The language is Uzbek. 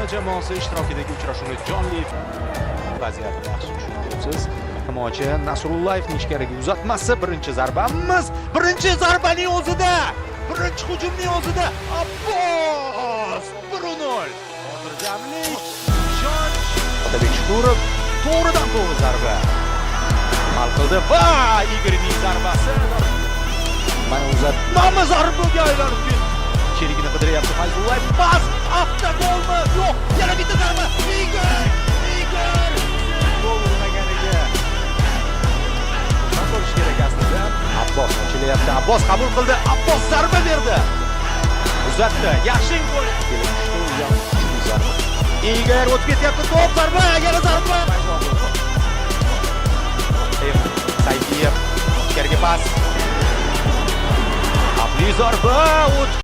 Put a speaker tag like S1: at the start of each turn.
S1: Terma jamoasi ishtirokidagi uchrashuvni jonli vaziyatni yaxshi tushunib. Himoyachi Nasrullayevning ichkariga uzatmasi, birinchi zarbamiz, birinchi zarbaning o'zida, birinchi hujumning o'zida Abbos, 1-0. Xotirjamlik, ishonch. Otabek Shukurov, to'g'ridan to'g'ri zarba. Hal qildi va Igorning zarbasi. Mana uzatmami, zarbaga aylanib ketdi. Sherigini qidiryapti Fayzullayev. Pas, avtogolmi? Yo'q, yana bitta zarba. Igor! Igor! Gol urmaganiga xursand bo'lish kerak aslida. Abbos ochilyapti. Abbos qabul qildi. Abbos zarba berdi. Uzatdi. Yaxshi gol. Kelib tushdi, u ham kuchli zarba. Igor, o'tib ketyapti. To'p, zarba, yana zarba. Sayfiyev, ichkariga pas. Xavfli zarba. O't